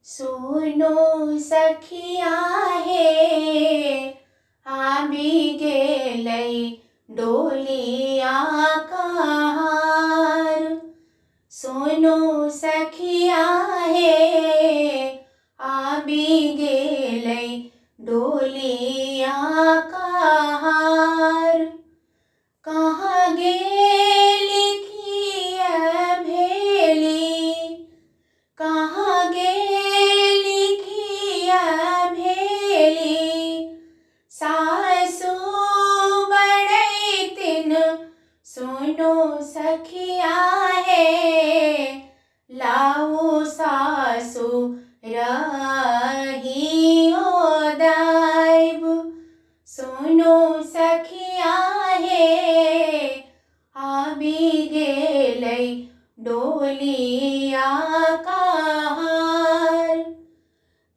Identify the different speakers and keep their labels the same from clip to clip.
Speaker 1: सुनो सखिया हे आबि गेलै डोलिया कहार। सुनो सखिया हे आबि गेलै डोलिया कहार। कहाँ गेली किया भेली, कहाँ गेली किया भेली, सासु बड़ैतिन सुनो सखिया हे लाओ सासु रहियो दाइब। सुनो सखिया हे आबि गेलै डोलिया कहार।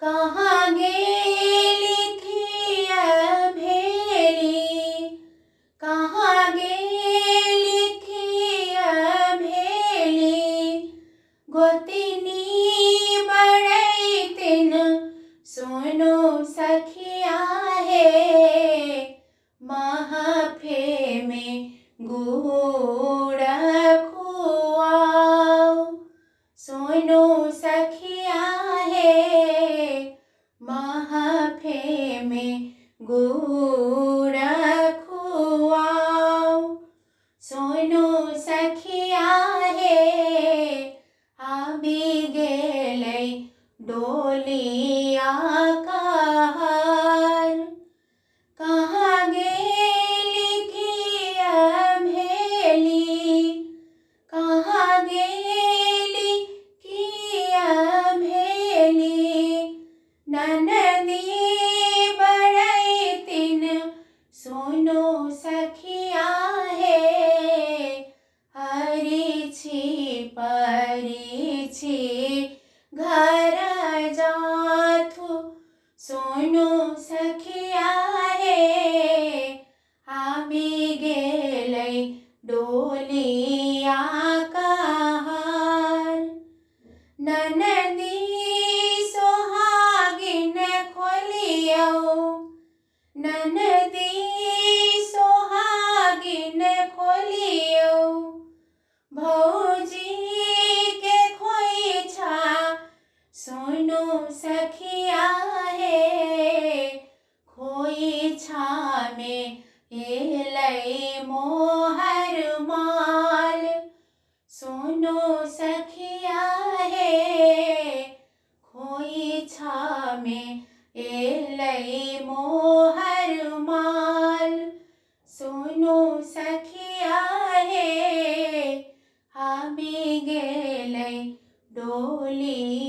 Speaker 1: कहाँ गेली किया भेली, कहाँ गेली किया भेली, गोतिनी बड़ैतिन सुनो सखिया हे महफे में गुड़ खुआओ। सुनो सखिया हे महफे में गुड़ खुआओ। सुनो सखिया हे आबि गेलै डोलिया कहार। कहाँ गेली किया भेली, कहाँ गेली किया भेली, ननदी बड़ैतिन सुनो सखिया हे हरिछि परिछि घर जाथु। सुनो सखिया हे आबि गेलै डोलिया कहार। ननदी सोहागिन खोलियौ, ननदी सोहागिन खोलियौ, भौजी के खोइछा सुनो सखिया हे खोइछा में एलै मोहर माल। सुनो सखिया हे खोइछा में एलै मोहर माल। सुनो सखिया हे आबि गेलै डोलिया।